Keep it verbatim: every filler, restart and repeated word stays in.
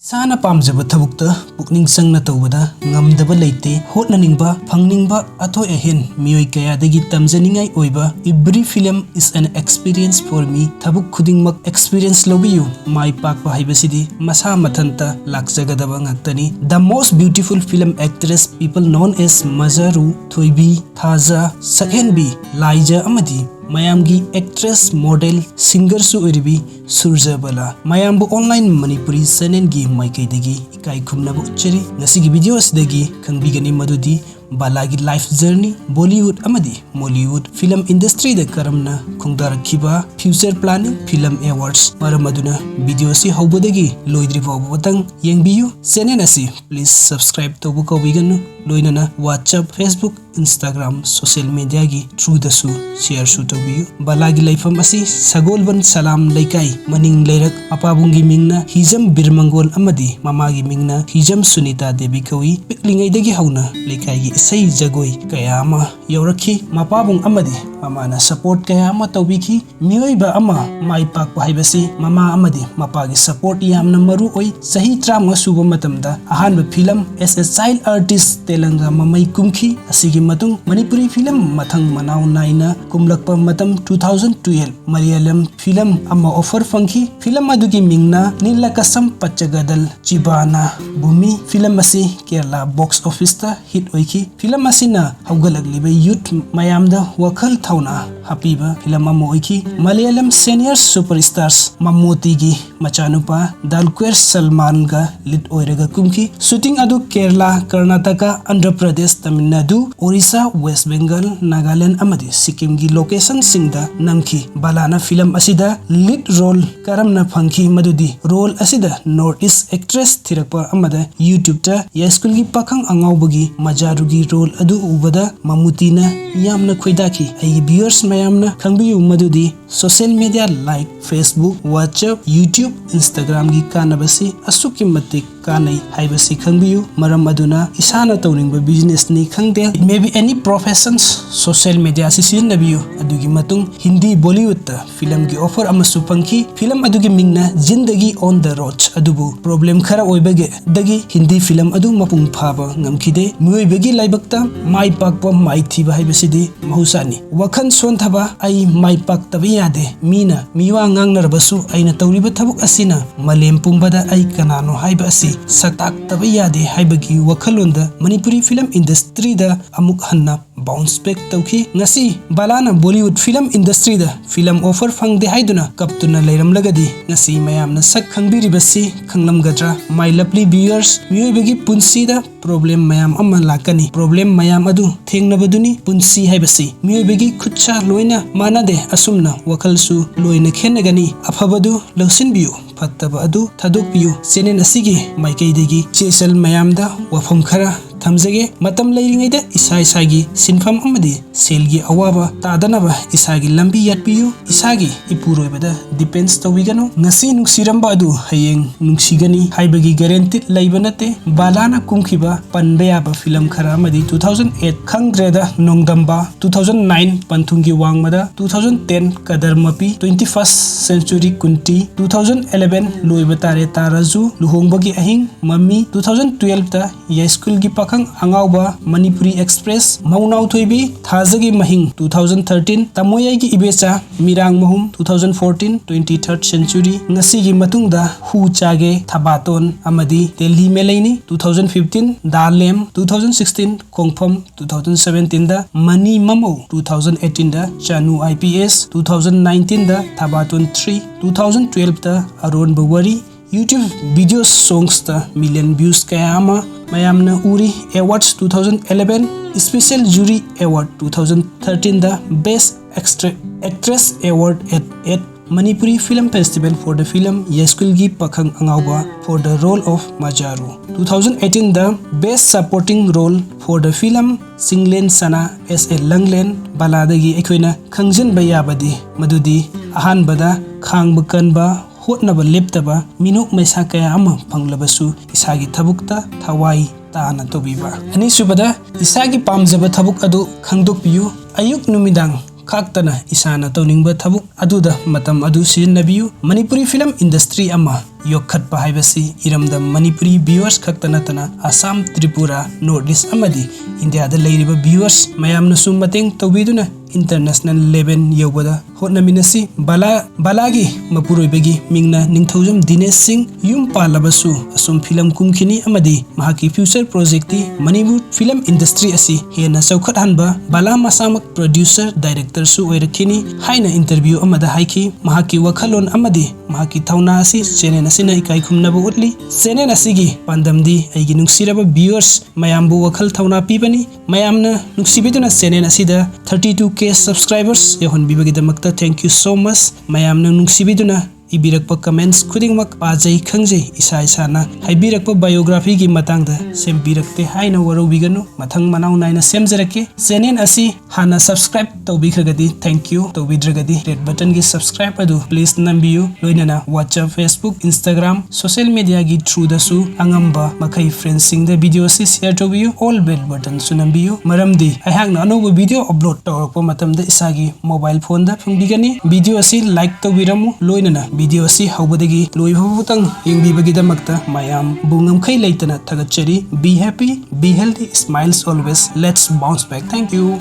ꯏꯁꯥꯅ ꯄꯥꯝꯖꯕ ꯊꯕꯛꯇ ꯄꯨꯛꯅꯤꯡ ꯆꯪꯅ ꯇꯧꯕꯗ ꯉꯝꯗꯕ ꯂꯩꯇꯦ꯫ ꯍꯣꯠꯅꯅꯤꯡꯕ, ꯐꯪꯅꯤꯡꯕ, ꯑꯊꯣꯏ ꯑꯍꯦꯟ ꯃꯤꯑꯣꯏ ꯀꯌꯥꯗꯒꯤ ꯇꯝꯖꯅꯤꯡꯉꯥꯏ ꯑꯣꯏꯕ, every film is an experience for me꯫ ꯊꯕꯛ ꯈꯨꯗꯤꯡꯃꯛ experience ꯂꯧꯕꯤꯌꯨ꯫ ꯃꯥꯏ ꯄꯥꯛꯄ ꯍꯥꯏꯕꯁꯤꯗꯤ ꯃꯁꯥ ꯃꯊꯟꯇ ꯂꯥꯛꯆꯒꯗꯕ ꯉꯥꯛꯇꯅꯤ꯫ The most beautiful film actress, people known as ꯃꯖꯥꯔꯨ, ꯊꯣꯏꯕꯤ, ꯊꯥꯖ, ꯁꯛꯍꯦꯟꯕꯤ, ꯂꯥꯏꯖ ꯑꯃꯗꯤ ꯃꯌꯥꯝꯒꯤ actress, model, singerꯁꯨ ꯑꯣꯏꯔꯤꯕꯤ ꯁꯨꯔꯖꯕꯂꯥ꯫ ꯃꯌꯥꯝꯕꯨ online ꯃꯅꯤꯄꯨꯔꯤ channelꯒꯤ ꯃꯥꯏꯀꯩꯗꯒꯤ ꯏꯀꯥꯏ ꯈꯨꯝꯅꯕ ꯎꯠꯆꯔꯤ꯫ ꯉꯁꯤꯒꯤ video ꯑꯁꯤꯗꯒꯤ ꯈꯪꯕꯤꯒꯅꯤ ꯃꯗꯨꯗꯤ ꯕꯂꯥꯒꯤ life journey, Bollywood ꯑꯃꯗꯤ Mollywood film industryꯗ ꯀꯔꯝꯅ ꯈꯣꯡꯗꯥꯔꯛꯈꯤꯕ, future planning, film awards꯫ ꯃꯔꯝ ꯑꯗꯨꯅ video ꯑꯁꯤ ꯍꯧꯕꯗꯒꯤ ꯂꯣꯏꯗ꯭ꯔꯤ ꯐꯥꯎꯕꯇꯪ ꯌꯦꯡꯕꯤꯌꯨ꯫ Channel ꯑꯁꯤ please subscribe ꯇꯧꯕ ꯀꯥꯎꯕꯤꯒꯅꯨ꯫ ꯂꯣꯏꯅꯅ WhatsApp, Facebook, Instagram, social mediaꯒꯤ throughꯗꯁꯨ shareꯁꯨ ꯇꯧꯕꯤꯌꯨ꯫ ꯕꯂꯥꯒꯤ ꯂꯩꯐꯝ ꯑꯁꯤ ꯁꯒꯣꯜꯕꯟ ꯁꯂꯥꯝ ꯂꯩꯀꯥꯏ, ꯃꯅꯤꯡ ꯂꯩꯔꯛ꯫ ꯃꯄꯥꯕꯨꯡꯒꯤ ꯃꯤꯡꯅ ꯍꯤꯖꯝ ꯕꯤꯔꯃꯪꯒꯣꯜ ꯑꯃꯗꯤ ꯃꯃꯥꯒꯤ ꯃꯤꯡꯅ ꯍꯤꯖꯝ ꯁꯨꯅꯤꯇꯥ ꯗꯦꯕꯤ ꯀꯧꯏ꯫ ꯄꯤꯛꯂꯤꯉꯩꯗꯒꯤ ꯍꯧꯅ ꯂꯩꯀꯥꯏꯒꯤ ꯏꯁꯩ ꯖꯒꯣꯏ ꯀꯌꯥ ꯑꯃ ꯌꯥꯎꯔꯛꯈꯤ꯫ ꯃꯄꯥꯕꯨꯡ ꯑꯃꯗꯤ ꯃꯃꯥꯅ support ꯀꯌꯥ ꯑꯃ ꯇꯧꯕꯤꯈꯤ꯫ ꯃꯤꯑꯣꯏꯕ ꯑꯃ ꯃꯥꯏ ꯄꯥꯛꯄ ꯍꯥꯏꯕꯁꯤ ꯃꯃꯥ ꯑꯃꯗꯤ ꯃꯄꯥꯒꯤ support ꯌꯥꯝꯅ ꯃꯔꯨ ꯑꯣꯏ꯫ ꯆꯍꯤ ꯇꯔꯥꯃꯉꯥ ꯁꯨꯕ ꯃꯇꯝꯗ ꯑꯍꯥꯟꯕ film As a Child Artist ꯇꯦꯂꯪꯒ ꯃꯃꯩ ꯀꯨꯝꯈꯤ꯫ ꯑꯁꯤꯒꯤ ꯃꯇꯨꯡ ꯃꯅꯤꯄꯨꯔꯤ film ꯃꯊꯪ ꯃꯅꯥꯎ ꯅꯥꯏꯅ ꯀꯨꯝꯂꯛꯄ ꯃꯇꯝ two thousand twelve Malayalam film ꯑꯃ offer ꯐꯪꯈꯤ꯫ Film ꯑꯗꯨꯒꯤ ꯃꯤꯡꯅ ꯅꯤꯂꯀꯁꯝ ꯄꯆꯒꯗꯜ ꯆꯤꯕꯥꯅ ꯚꯨꯃꯤ꯫ Film ꯑꯁꯤ ꯀꯦꯔꯂꯥ box officeꯇ hit ꯑꯣꯏꯈꯤ꯫ Film ꯑꯁꯤꯅ ꯍꯧꯒꯠꯂꯛꯂꯤꯕ youth ꯃꯌꯥꯝꯗ ꯋꯥꯈꯜ ꯊꯧꯅꯥ ꯍꯥꯞꯄꯤꯕ film ꯑꯃ ꯑꯣꯏꯈꯤ꯫ ꯃꯂꯌꯥꯂꯝ senior superstars ꯃꯝꯃꯨꯇꯤꯒꯤ ꯃꯆꯥꯅꯨꯄꯥ ꯗꯥꯜꯀ꯭ꯋꯦꯔ ꯁꯜꯃꯥꯟꯒ lead ꯑꯣꯏꯔꯒ ꯀꯨꯝꯈꯤ꯫ Shooting ꯑꯗꯨ ꯀꯦꯔꯂꯥ, ꯀꯔꯅꯥꯇꯀꯥ, ꯑꯟꯙ꯭ꯔ ꯄ꯭ꯔꯗꯦꯁ, ꯇꯥꯃꯤꯜ ꯅꯥꯗꯨ, ꯑꯣꯔꯤꯁꯥ, ꯋꯦꯁ ꯕꯦꯡꯒꯜ, ꯅꯥꯒꯥꯂꯦꯟ ꯑꯃꯗꯤ ꯁꯤꯛꯀꯤꯝꯒꯤ locationꯁꯤꯡꯗ ꯅꯝꯈꯤ꯫ ꯕꯂꯥꯅ film ꯑꯁꯤꯗ lead role ꯀꯔꯝꯅ ꯐꯪꯈꯤ ꯃꯗꯨꯗꯤ role ꯑꯁꯤꯗ North East actress ꯊꯤꯔꯛꯄ ꯑꯃꯗ YouTubeꯇ ꯌꯥꯏꯁ꯭ꯀꯨꯜꯒꯤ ꯄꯥꯈꯪ ꯑꯉꯥꯎꯕꯒꯤ ꯃꯖꯥꯔꯨꯒꯤ role ꯑꯗꯨ ꯎꯕꯗ ꯃꯝꯃꯨꯇꯤꯅ ꯌꯥꯝꯅ ꯈꯣꯏꯗꯥꯈꯤ꯫ ꯑꯩꯒꯤ Viewers ꯃꯌꯥꯝꯅ ꯈꯪꯕꯤꯌꯨ ꯃꯗꯨꯗꯤ social media like Facebook, WhatsApp, YouTube, Instagram ꯒꯤ ꯀꯥꯟꯅꯕꯁꯤ ꯑꯁꯨꯛꯀꯤ ꯃꯇꯤꯛ ꯀꯥꯟꯅꯩ ꯍꯥꯏꯕꯁꯤ ꯈꯪꯕꯤꯌꯨ꯫ ꯃꯔꯝ ꯑꯗꯨꯅ ꯏꯁꯥꯅ ꯇꯧꯅꯤꯡꯕ business ꯅꯤ ꯈꯪꯗꯦ, it may be any professions, social media ꯑꯁꯤ ꯁꯤꯖꯤꯟꯅꯕꯤꯌꯨ꯫ ꯑꯗꯨꯒꯤ ꯃꯇꯨꯡ ꯍꯤꯟꯗꯤ Bollywood ꯇ film ꯒꯤ offer ꯑꯃꯁꯨ ꯐꯪꯈꯤ꯫ Film ꯑꯗꯨꯒꯤ ꯃꯤꯡꯅ ꯖꯤꯟꯗꯒꯤ on the road, ꯑꯗꯨꯕꯨ problem ꯈꯔ ꯑꯣꯏꯕꯒꯤ ꯗꯒꯤ ꯍꯤꯟꯗꯤ film ꯑꯗꯨ ꯃꯄꯨꯡ ꯐꯥꯕ ꯉꯝꯈꯤꯗꯦ꯫ ꯃꯤꯑꯣꯏꯕꯒꯤ ꯂꯥꯏꯕꯛꯇ ꯃꯥꯏ ꯄꯥꯛꯄ ꯃꯥꯏꯊꯤꯕ ꯍꯥꯏꯕꯁꯤꯗꯤ ꯃꯍꯧꯁꯥꯅꯤ꯫ ꯋꯥꯈꯜ ꯁꯣꯟꯊꯕ, "ꯑꯩ ꯃꯥꯏ ꯄꯥꯛꯇꯕ ꯌꯥꯗꯦ, ꯃꯤꯅ ꯃꯤꯋꯥ ꯉꯥꯡꯅꯔꯕꯁꯨ ꯑꯩꯅ ꯇꯧꯔꯤꯕ ꯊꯕꯛ ꯑꯁꯤꯅ ꯃꯥꯂꯦꯝ ꯄꯨꯝꯕꯗ ꯑꯩ ꯀꯅꯥꯅꯣ ꯍꯥꯏꯕ ꯑꯁꯤ ꯁꯛꯇꯥꯛꯇꯕ ꯌꯥꯗꯦ" ꯍꯥꯏꯕꯒꯤ ꯋꯥꯈꯜꯂꯣꯟꯗ ꯃꯅꯤꯄꯨꯔꯤ film industry ꯗ ꯑꯃꯨꯛ ꯍꯟꯅ bounce back ꯇꯧꯈꯤ꯫ ꯉꯁꯤ ꯕꯂꯥꯅ Bollywood film industry ꯗ film offer ꯐꯪꯗꯦ ꯍꯥꯏꯗꯨꯅ ꯀꯞꯇꯨꯅ ꯂꯩꯔꯝꯂꯒꯗꯤ ꯉꯁꯤ ꯃꯌꯥꯝꯅ ꯁꯛ ꯈꯪꯕꯤꯔꯤꯕꯁꯤ ꯈꯪꯂꯝꯒꯗ꯭ꯔꯥ? My lovely viewers, ꯃꯤꯑꯣꯏꯕꯒꯤ ꯄꯨꯟꯁꯤꯗ problem ꯃꯌꯥꯝ ꯑꯃ ꯂꯥꯛꯀꯅꯤ꯫ Problem ꯃꯌꯥꯝ ꯑꯗꯨ ꯊꯦꯡꯅꯕꯗꯨꯅꯤ ꯄꯨꯟꯁꯤ ꯍꯥꯏꯕꯁꯤ꯫ ꯃꯤꯑꯣꯏꯕꯒꯤ ꯈꯨꯠꯁꯥ ꯂꯣꯏꯅ ꯃꯥꯟꯅꯗꯦ, ꯑꯁꯨꯝꯅ ꯋꯥꯈꯜꯁꯨ ꯂꯣꯏꯅ ꯈꯦꯠꯅꯒꯅꯤ꯫ ꯑꯐꯕꯗꯨ ꯂꯧꯁꯤꯟꯕꯤꯌꯨ, ꯐꯠꯇꯕ ꯑꯗꯨ ꯊꯥꯗꯣꯛꯄꯤꯌꯨ꯫ Channel ꯑꯁꯤꯒꯤ ꯃꯥꯏꯀꯩꯗꯒꯤ ꯏꯆꯦ ꯏꯆꯜ ꯃꯌꯥꯝꯗ ꯋꯥꯐꯝ ꯈꯔ ꯊꯝꯖꯒꯦ꯫ ꯃꯇꯝ ꯂꯩꯔꯤꯉꯩꯗ ꯏꯁꯥ ꯏꯁꯥꯒꯤ ꯁꯤꯟꯐꯝ ꯑꯃꯗꯤ ꯁꯦꯜꯒꯤ ꯑꯋꯥꯕ ꯇꯥꯗꯅꯕ ꯏꯁꯥꯒꯤ ꯂꯝꯕꯤ ꯌꯥꯠꯄꯤꯌꯨ꯫ ꯏꯁꯥꯒꯤ ꯏꯄꯨꯔꯣꯏꯕꯗ depends ꯇꯧꯕꯤꯒꯅꯨ꯫ ꯉꯁꯤ ꯅꯨꯡꯁꯤꯔꯝꯕ ꯑꯗꯨ ꯍꯌꯦꯡ ꯅꯨꯡꯁꯤꯒꯅꯤ ꯍꯥꯏꯕꯒꯤ guarantee ꯂꯩꯕ ꯅꯠꯇꯦ꯫ ꯕꯂꯥꯅ ꯀꯨꯝꯈꯤꯕ ꯄꯟꯕ ꯌꯥꯕ film ꯈꯔ ꯑꯃꯗꯤ two thousand eight ꯈꯪꯗ꯭ꯔꯦꯗ ꯅꯣꯡꯗꯝꯕ, two thousand nine ꯄꯟꯊꯨꯡꯒꯤ ꯋꯥꯡꯃꯗ, two thousand ten ꯀꯗꯔ ꯃꯄꯤ, twenty first century ꯀꯨꯟꯇꯤ, two thousand eleven ꯂꯣꯏꯕ ꯇꯥꯔꯦ ꯇꯥꯔꯁꯨ, ꯂꯨꯍꯣꯡꯕꯒꯤ ꯑꯍꯤꯡ, ꯃꯃꯤ, two thousand twelve ꯇ ꯌꯥꯏꯁ꯭ꯀꯨꯜꯒꯤ ꯄꯥꯈꯪ ꯑꯉꯥꯎꯕ, ꯃꯅꯤꯄꯨꯔꯤ Express, ꯃꯧꯅꯥꯎ ꯊꯣꯏꯕꯤ, ꯊꯥꯖꯒꯤ ꯃꯍꯤꯡ, two thousand thirteen ꯇꯥꯃꯣ ꯑꯩꯒꯤ ꯏꯕꯦꯆꯥ, ꯃꯤꯔꯥꯡ ꯃꯍꯨꯝ, two thousand fourteen twenty third century, ꯉꯁꯤꯒꯤ ꯃꯇꯨꯡꯗ ꯍꯨ ꯆꯥꯒꯦ, ꯊꯕꯥꯇꯣꯟ ꯑꯃꯗꯤ ꯗꯦꯜꯂꯤ ꯃꯦꯂꯩꯅꯤ, two thousand fifteen ꯗꯥ ꯂꯦꯝ, two thousand sixteen ꯈꯣꯡꯐꯝ, two thousand seventeen ꯗ ꯃꯅꯤ ꯃꯃꯧ, two thousand eighteen ꯗ Chanu I P S, two thousand nineteen ꯗ ꯊꯕꯥꯇꯣꯟ three, two thousand twelve ꯇ ꯑꯔꯣꯟꯕ ꯋꯥꯔꯤ, YouTube video songs ꯇ million views ꯀꯌꯥ ꯑꯃ ꯃꯌꯥꯝꯅ ꯎꯔꯤ꯫ Awards two thousand eleven, Special Jury Award two thousand thirteen the Best Extra- Actress Award at, at Manipuri Film Festival for the film ꯌꯥꯏꯁ꯭ꯀꯨꯜꯒꯤ ꯄꯥꯈꯪ ꯑꯉꯥꯎꯕ for the role of ꯃꯖꯥꯔꯨ꯫ Two thousand eighteen the Best Supporting Role for the film Chinglen ꯁꯅꯥ ꯑꯦꯁ ꯑꯦ ꯂꯪꯂꯦꯟ꯫ ꯕꯂꯥꯗꯒꯤ ꯑꯩꯈꯣꯏꯅ ꯈꯪꯖꯤꯟꯕ ꯌꯥꯕꯗꯤ ꯃꯗꯨꯗꯤ ꯑꯍꯥꯟꯕꯗ ꯈꯥꯡꯕ ꯀꯟꯕ, ꯍꯣꯠꯅꯕ ꯂꯦꯞꯇꯕ, ꯃꯤꯅꯣꯛ ꯃꯩꯁꯥ ꯀꯌꯥ ꯑꯃ ꯐꯪꯂꯕꯁꯨ ꯏꯁꯥꯒꯤ ꯊꯕꯛꯇ ꯊꯋꯥꯏ ꯇꯥꯅ ꯇꯧꯕꯤꯕ꯫ ꯑꯅꯤꯁꯨꯕꯗ, ꯏꯁꯥꯒꯤ ꯄꯥꯝꯖꯕ ꯊꯕꯛ ꯑꯗꯨ ꯈꯪꯗꯣꯛꯄꯤꯌꯨ꯫ ꯑꯌꯨꯛ ꯅꯨꯃꯤꯗꯥꯡ ꯈꯥꯛꯇꯅ ꯏꯁꯥꯅ ꯇꯧꯅꯤꯡꯕ ꯊꯕꯛ ꯑꯗꯨꯗ ꯃꯇꯝ ꯑꯗꯨ ꯁꯤꯖꯤꯟꯅꯕꯤꯌꯨ꯫ ꯃꯅꯤꯄꯨꯔꯤ film industry ꯑꯃ ꯌꯣꯛꯈꯠꯄ ꯍꯥꯏꯕꯁꯤ ꯏꯔꯝꯗꯝ ꯃꯅꯤꯄꯨꯔꯤ viewers ꯈꯛꯇ ꯅꯠꯇꯅ ꯑꯁꯥꯝ, ꯇ꯭ꯔꯤꯄꯨꯔꯥ, North East ꯑꯃꯗꯤ ꯏꯟꯗꯤꯌꯥꯗ ꯂꯩꯔꯤꯕ viewers ꯃꯌꯥꯝꯅꯁꯨ ꯃꯇꯦꯡ ꯇꯧꯕꯤꯗꯨꯅ international level ꯌꯧꯕꯗ ꯍꯣꯠꯅꯃꯤꯟꯅꯁꯤ꯫ ꯕꯂꯥ, ꯕꯂꯥꯒꯤ ꯃꯄꯨꯔꯣꯏꯕꯒꯤ ꯃꯤꯡꯅ ꯅꯤꯡꯊꯧꯖꯝ ꯗꯤꯅꯦꯁ ꯁꯤꯡ꯫ ꯌꯨꯝ ꯄꯥꯜꯂꯕꯁꯨ ꯑꯁꯨꯝ film ꯀꯨꯝꯈꯤꯅꯤ ꯑꯃꯗꯤ ꯃꯍꯥꯛꯀꯤ future project T Manipur film industry ꯑꯁꯤ ꯍꯦꯟꯅ ꯆꯥꯎꯈꯠꯍꯟꯕ, ꯕꯂꯥ ꯃꯁꯥꯃꯛ producer, director ꯁꯨ ꯑꯣꯏꯔꯛꯈꯤꯅꯤ ꯍꯥꯏꯅ interview ꯑꯃꯗ ꯍꯥꯏꯈꯤ꯫ ꯃꯍꯥꯛꯀꯤ ꯋꯥꯈꯜꯂꯣꯟ ꯑꯃꯗꯤ ꯃꯍꯥꯛꯀꯤ ꯊꯧꯅꯥ ꯑꯁꯤ channel ꯑꯁꯤꯅ ꯏꯀꯥꯏ ꯈꯨꯝꯅꯕ ꯎꯠꯂꯤ꯫ Channel ꯑꯁꯤꯒꯤ ꯄꯥꯟꯗꯝꯗꯤ ꯑꯩꯒꯤ ꯅꯨꯡꯁꯤꯔꯕ viewers ꯃꯌꯥꯝꯕꯨ ꯋꯥꯈꯜ ꯊꯧꯅꯥ ꯄꯤꯕꯅꯤ꯫ ꯃꯌꯥꯝꯅ ꯅꯨꯡꯁꯤꯕꯤꯗꯨꯅ channel ꯑꯁꯤꯗ thirty two K subscribers ꯌꯧꯍꯟꯕꯤꯕꯒꯤꯗꯃꯛꯇ thank you so much꯫ ꯃꯌꯥꯝꯅ ꯅꯨꯡꯁꯤꯕꯤꯗꯨꯅ ꯏꯕꯤꯔꯛꯄ comments ꯈꯨꯗꯤꯡꯃꯛ ꯄꯥꯖꯩ, ꯈꯪꯖꯩ꯫ ꯏꯁꯥ ꯏꯁꯥꯅ ꯍꯥꯏꯕꯤꯔꯛꯄ biography ꯒꯤ ꯃꯇꯥꯡꯗ ꯁꯦꯝꯕꯤꯔꯛꯇꯦ ꯍꯥꯏꯅ ꯋꯥꯔꯧꯕꯤꯒꯅꯨ꯫ ꯃꯊꯪ ꯃꯅꯥꯎ ꯅꯥꯏꯅ ꯁꯦꯝꯖꯔꯛꯀꯦ꯫ Channel ꯑꯁꯤ ꯍꯥꯟꯅ subscribe ꯇꯧꯕꯤꯈ꯭ꯔꯒꯗꯤ thank you, ꯇꯧꯕꯤꯗ꯭ꯔꯒꯗꯤ red button ꯒꯤ subscribe ꯑꯗꯨ please ꯅꯝꯕꯤꯌꯨ꯫ ꯂꯣꯏꯅꯅ WhatsApp, Facebook, Instagram, social media ꯒꯤ through ꯗꯁꯨ ꯑꯉꯝꯕ ꯃꯈꯩ friends ꯁꯤꯡꯗ video ꯑꯁꯤ share ꯇꯧꯕꯤꯌꯨ꯫ All bell button ꯁꯨ ꯅꯝꯕꯤꯌꯨ, ꯃꯔꯝꯗꯤ ꯑꯩꯍꯥꯛꯅ ꯑꯅꯧꯕ video upload ꯇꯧꯔꯛꯄ ꯃꯇꯝꯗ ꯏꯁꯥꯒꯤ mobile phone ꯗ ꯐꯪꯕꯤꯒꯅꯤ꯫ Video ꯑꯁꯤ like ꯇꯧꯕꯤꯔꯝꯃꯨ, ꯂꯣꯏꯅꯅ video ꯑꯁꯤ ꯍꯧꯕꯗꯒꯤ ꯂꯣꯏꯕ ꯐꯥꯎꯕꯇꯪ ꯌꯦꯡꯕꯤꯕꯒꯤꯗꯃꯛꯇ ꯃꯌꯥꯝꯕꯨ ꯉꯝꯈꯩ ꯂꯩꯇꯅ ꯊꯥꯒꯠꯆꯔꯤ꯫ Be happy, be healthy, smiles always. Let's bounce back. Thank you.